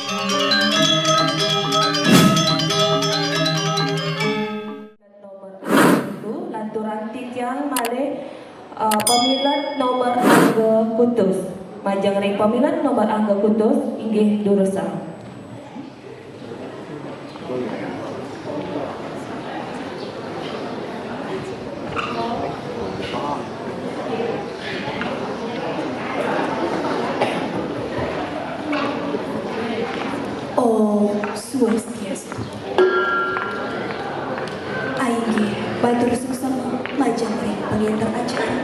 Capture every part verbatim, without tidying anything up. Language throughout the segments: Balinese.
Nomor satu, lanturang titiang malih, eh, pamilet nomor angga kutus. Majeng ring pamilet nomor angga kutus, inggih durusang. Om Swastiastu. Ainggih, batur suksma majeng ring pangenter acara.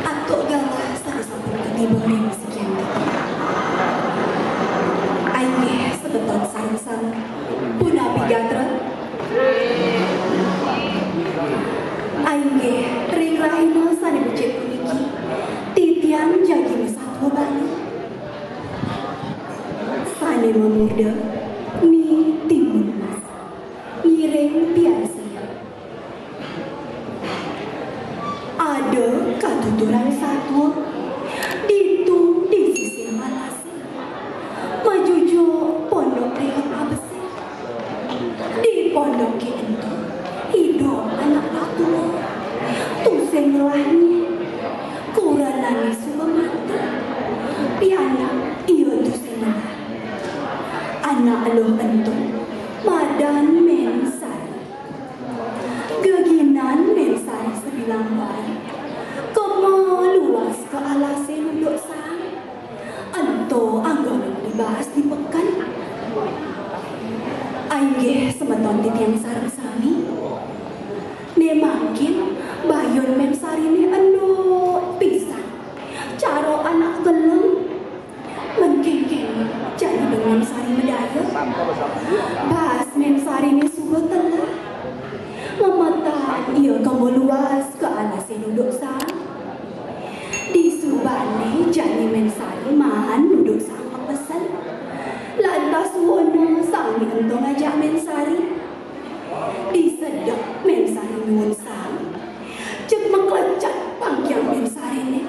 Antuk galah sané sampun katiba ring sikian titiang. Ainggih, semeton sareng sami. Punapi gatra? Ainggih, ring rahina sané becik puniki, titiang jagi masatua Bali. Sané mamurda Ni Timun Mas, ngiring pian siap. Ada katuturan satua, ditu di sisih alasé, majujuk pondok rehab abesik. Di pondoké ento, idup anak patua. Tusing ngelah nyi. Kuranané suba mati. Pianak ia tusing ngelah. Anak eluh ento, madan Mén Sari. Geginan Mén Sari sabilang baé. Kema luas ka alasé nuduk saang. Ento anggona dibahas di peken. Ainggih semeton titiang sareng sami. Né mangkin bayun Mén Sariné enduk pisan. Cara anak gelem. Mén kénkén jani Mén Sari madaya. Bahas Mén Sariné suba telah. Ngemetan ia kema luas ka alasé nuduk saang. Disubané jani Mén Sari maan nuduk saang pepesen. Lantas wena sami ento ngajak Mén Sari. Disedek Mén Sari nyuun saang. Jeg maklecat pangkiang Mén Sariné.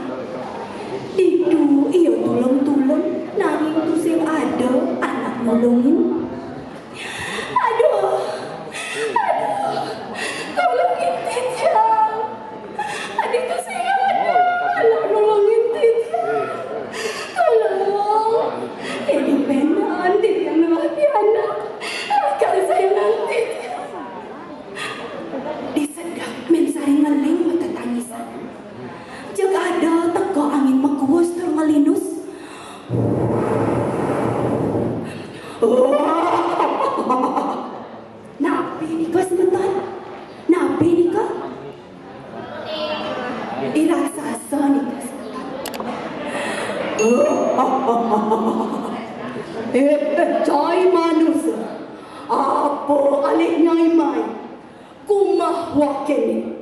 Ditu ia tulung-tulung, nanging tusing ada anak nulungin. Aduh, aduh, tulungin titiang. Aduh, tusing ada anak nulungin titiang. Tulung. Ini penan titiang ngelah pianak. Lakar sayangan titiang. Disedek Mén Sari ngeling matetangisan. Jeg ada teka angin makuus tur ngelinus. Napi nika semeton? Napi nika? I raksasa nika semeton. Eh, eh, cai manusa. Apa alih nyai mai? Kumah wakéné?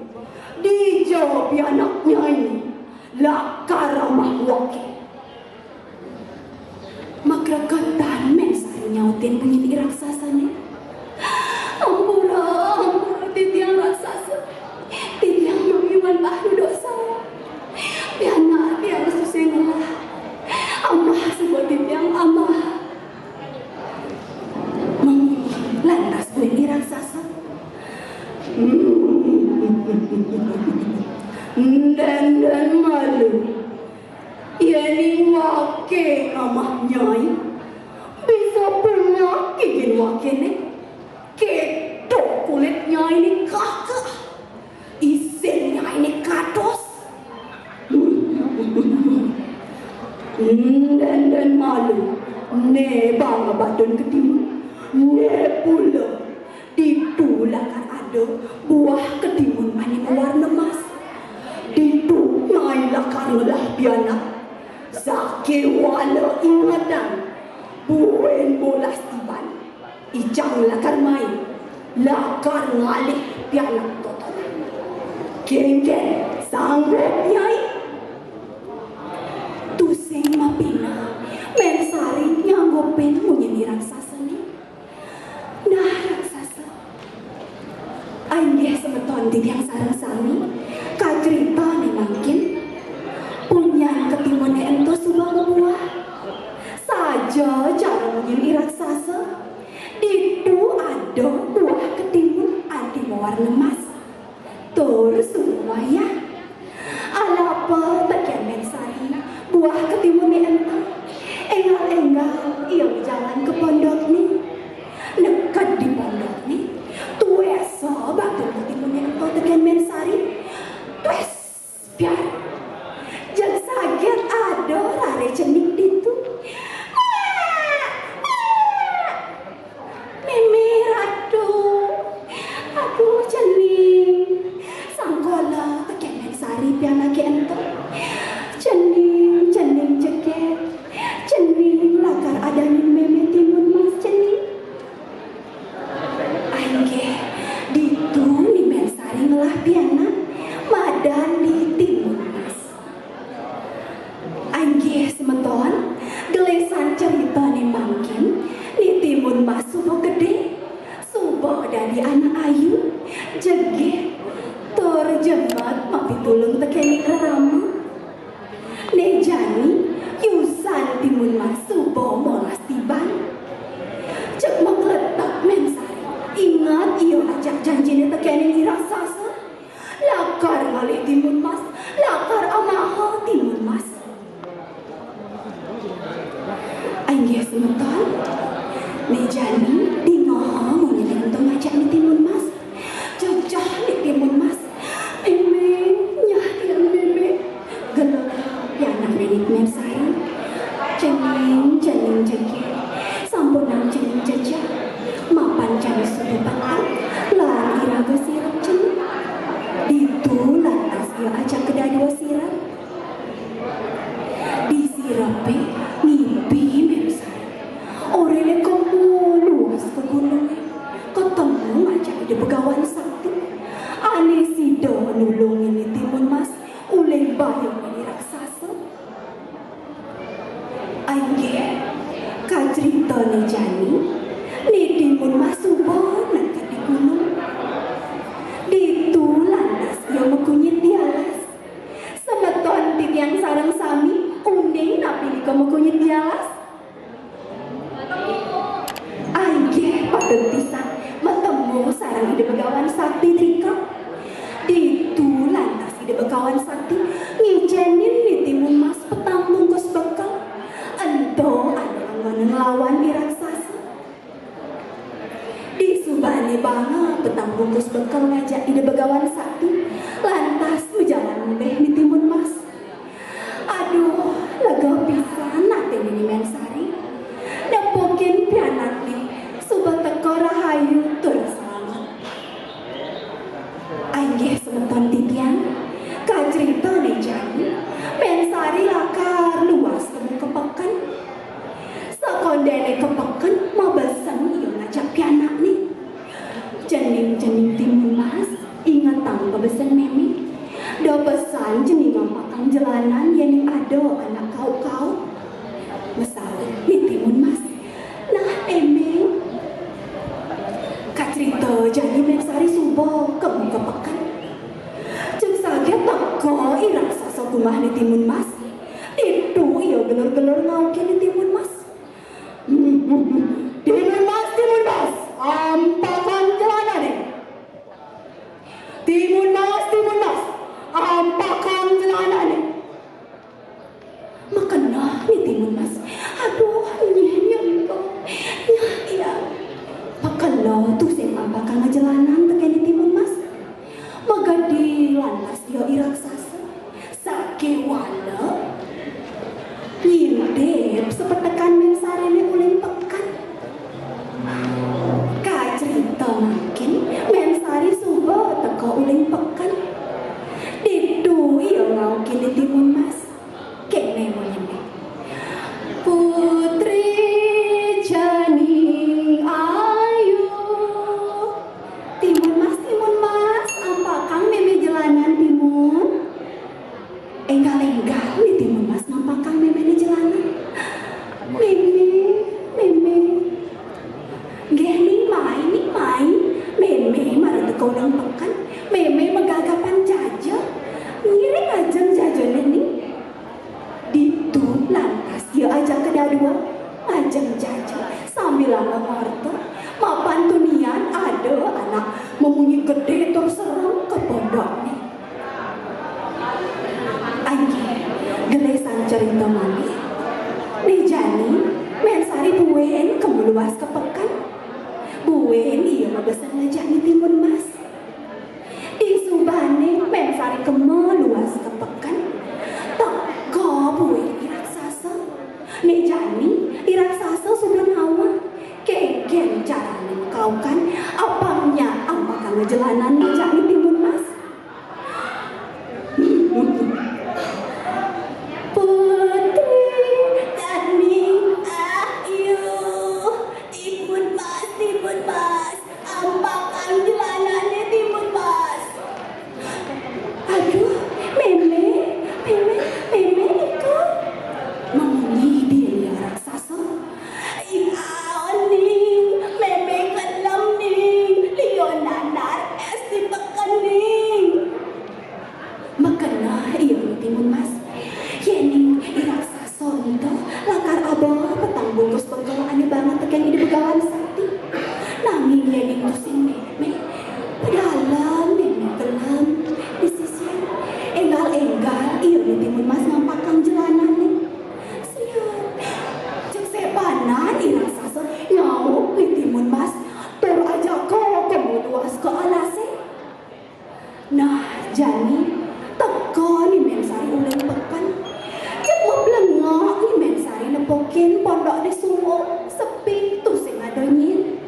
Dija pianak nyainé? Lakar amah waké. Makreketan Mén Sari nyautin munyin i raksasané. Ampura, ampura titiang raksasa. Titiang mamiwan bah nuduk saang. Pianak tiang tusing ngelah. Amah suba titiang, amah. Mamunyi lantas buin i raksasa. Ndén-ndén malu. Yéning waké amah nyai, bisa punyak gigin wakéné. Kéto kulit nyainé kakeh. Isin nyainé kados. Ndén-ndén malu, né bang batun ketimun, né pula ditu lakar ada buah ketimun ané mawarna emas. Ditu nyai lakar ngelah pianak. Sakéwala ingetang buin bolas tiban. Icang lakar mai, lakar ngalih pianak totonan. Kénkén sanggup nyai? Tusing mapineh, Mén Sari nyanggupin munyin i raksasané. Nah, raksasa. Inggih semeton titiang sareng sami, kacritané mangkin, punyan ketimuné ento suba mabuah. Saja Aja cara munyin i raksasa, ditu ada buah ketimun adi mawarna mas. Tur suruh wayah. Alapa tekén Mén Sari buah ketimuné ento. Énggal-énggal ia jalan ka pondokné. Neked di pondokné, tuésa batur ketimuné ento tekén Mén Sari. Tués! Biar. Jeg saget ada raré cenik ditu. Mémé Ratu. Aduh, cening. Sangkala tekén Mén Sari pianaké ento. Cening, cening jegég. Cening lakar adanin mémé timun mas cening. Inggih, ditu Ni Mén Sari ngelah pianak, madan Ni Timun Mas. Inggih, semeton, gelésan ceritané mangkin, Ni Timun Mas suba gedé, suba dadi anak ayu, jegég, tur jemet mapitulung tekéning rerama. Né jani, yusan Timun Mas suba molas tiban. Jeg makletak Mén Sari. Inget ia ajak janjiné tekéning i raksasa. Lakar ngalih Timun Mas, lakar amaha Timun Mas. Inggih semeton, né jani dingeha munyiné ento ngajak Ni Timun Mas. Jejeh Ni Timun Mas. Mémé, nyah tiang mémé. Geleng pianak Ni Mén Sari. Cening, cening jegég. Sampunang cening jejeh. Mapan jani suba peteng. Lan iraga sirep cening. Ditu lantas ia ajaka dadua sirep. Di sirepé ngipi Mén Sari. Oréhé kema luas ka gunungé. Ketemu ngajak Ida Begawan Sakti. Ané sida nulungin Ni Timun Mas ulih bayunin i raksasa. Inggih, kacritané jani, Ni Timun Mas suba neked di gunung. Ditu lantas ia makunyit di alas. Semeton titiang sareng sami uning napi nika makunyit di alas? Inggih, patut pisan matemu sareng Ida Begawan Sakti drika. Ditu lantas Ida Begawan Sakti ngicénin Ni Timun Mas petang bungkus bekel. Ento ané anggona nglawan i raksasa. Disubané banga petang bungkus bekel ngajak Ida Begawan Sakti, lantas majalan mulih Ni Timun Mas. Aduh, lega pisan atiné Ni Mén Sari. Nepukin pianakné suba teka rahayu tur salamet. Inggih semeton titiang, kacritané jani, Mén Sari lakar luas ka muka peken. Sakondéné ka peken mabesen ia ngajak pianakné. Cening-cening Timun Mas, ingetang pabesen mémé. Da pesan cening ngampakang jelanan yéning ada anak kauk-kauk. Masaut Ni Timun Mas. Nah, mémé. Kacrita jani Mén Sari suba ka muka peken. Jeg saget teka i raksasa ka umah Ni Timun Mas. Ditu ia gelur-gelur ngaukin Ni Timun Mas. Timun Mas, Timun Mas, ampakang jelanané. Timun Mas, Timun Mas, ampakang jelanané. Makeneh Ni Timun Mas. Aduh, nyih, nyih, nyih, nyih, nyih. Makeneh tusing ampakang jelanan tekén Ni Timun Mas. Magedi lantas ia i raksasa. Sakéwala Jeng jaja sambilanga ngorta, mapan tunian ada anak mamunyi gedé tur serem ka pondokné. Inggih, gelisang cerita malih. Né jani, Mén Sari buin kema luas ka peken. Buin ia mabesen ngajak Ni Timun Mas. Disubané Mén Sari kema luas ka peken, teka buin I Raksasa. Né jani, I Raksasa suba nawang. Kénkén carané makaukan, apang nyak ampakanga jelanan ngajak Ni Timun Mas. Putri, Dani, ayu, Timun Mas, Timun Mas, ampakang jelanané, Timun Mas. Aduh, mémé, mémé, mémé nika. Mamunyi Déwa raksasa. Ih, aon, Ning, mémé kelem, Ning, liunan nar és di peken, Ning. Makeneh ia Ni Timun Mas. Yéning I Raksasa ento lakar abawa petang bungkus bekel ané banget tekén Ida Begawan Sakti. Nanging yéning tusing mémé, pedalem mémé kelem di sisian. Énggal-énggal ia Ni Timun Mas ngampakang jelanané. Siap. Jeg sébanan I Raksasa nyauk Ni Timun Mas tur ajaka kema luas ka alasé. Nah, jani teka Ni Mén Sari uleng peken. Jeg mablengok Ni Mén Sari nepukin pondok di suuk, sepi, tusing ada nyin.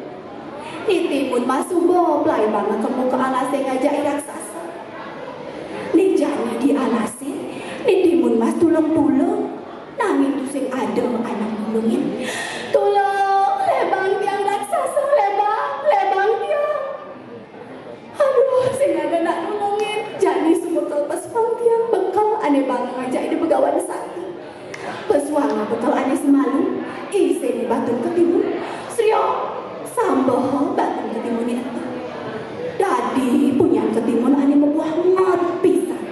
Ni Timun Mas suba pelai banget kema ka alasé ngajak I Raksasa. Né jani di alasé, Ni Timun Mas tulung-tulung, nanging tusing ada anak nulungin. "Tulung, lebang tiang Raksasa, lebang, lebang tiang." Aduh, sing ada nak nulungin. Jani suba kelepas pang tiang bekel ané banget ngajak Ida Begawan Sakti. Pesuanga bekel ané semalu, isiné batun ketimun. Sriok, sambeha batun ketimuné ento. Dadi punyan ketimun ané mabuah ngot pisan.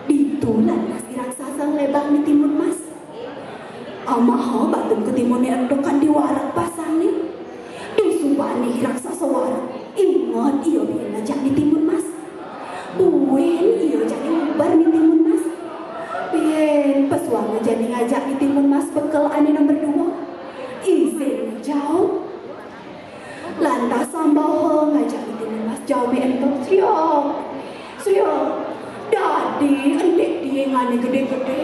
Ditu lantas I Raksasa nglebang Ni Timun Mas. Amaha batun ketimuné ento kan di wareg pasangné. Disubané I Raksasa wareg, inget ia buin ngajak Ni Timun Mas. Buin ia jani nguber Ni Timun Mas. Buin pesuanga jani ngajak Ni Timun Mas bekel ané nomor dua. Isin jauh. Lantas sambeha ngajak Ni Timun Mas jauh ento. Sriok. Sriok. Dadi endik diéngané gedé-gedé.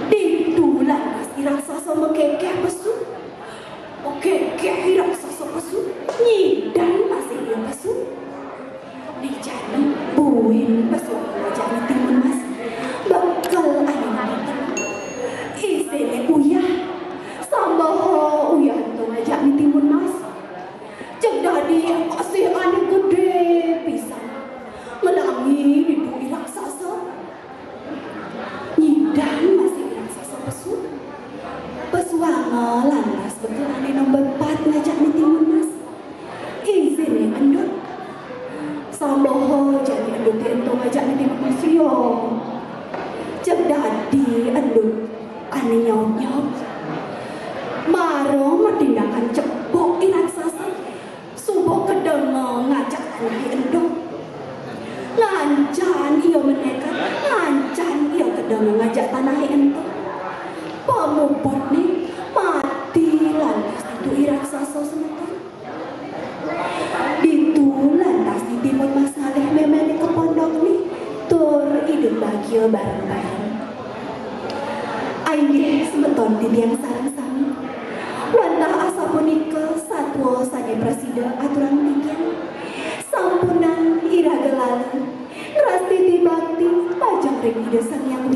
Ditu lantas I Raksasa makékéh pesu. Makékéh I Raksasa pesu. Nyidang masih ia pesu. Né jani buin pesuanga ngajak Ni Timun Mas bekel ané nomor telu. Isiné uyah. Sambeha uyah ento ngajak Ni Timun Mas. Jeg dadi asih ané gedé pisan. Ngelangi ditu I Raksasa. Nyidang masih I Raksasa pesu. Pesuanga lantas bekel ané nomor pat ngajak Ni Timun Mas. Isiné endut. Sambeha jani enduté ento ngajak Ni Timun Mas, sriok. Jeg dadi endut ané nyaut-nyaut. Mara matindakan cepuk I Raksasa. Suba kedenga ngajak tanahé ento. Ngancan ia menekad, ngancan ia kedenga ngajak tanahé ento. Pamuputné mati lantas ditu I Raksasa semeton. Ditu lantas Ni Timun Mas ngalih méméné ka pondokné, tur idup bahagia bareng-bareng. Inggih semeton titiang sareng sami. Wantah asapunika satua sané prasida aturang titiang. Sampunang iraga lali ngrastiti bakti majeng ring Ida Sang Hyang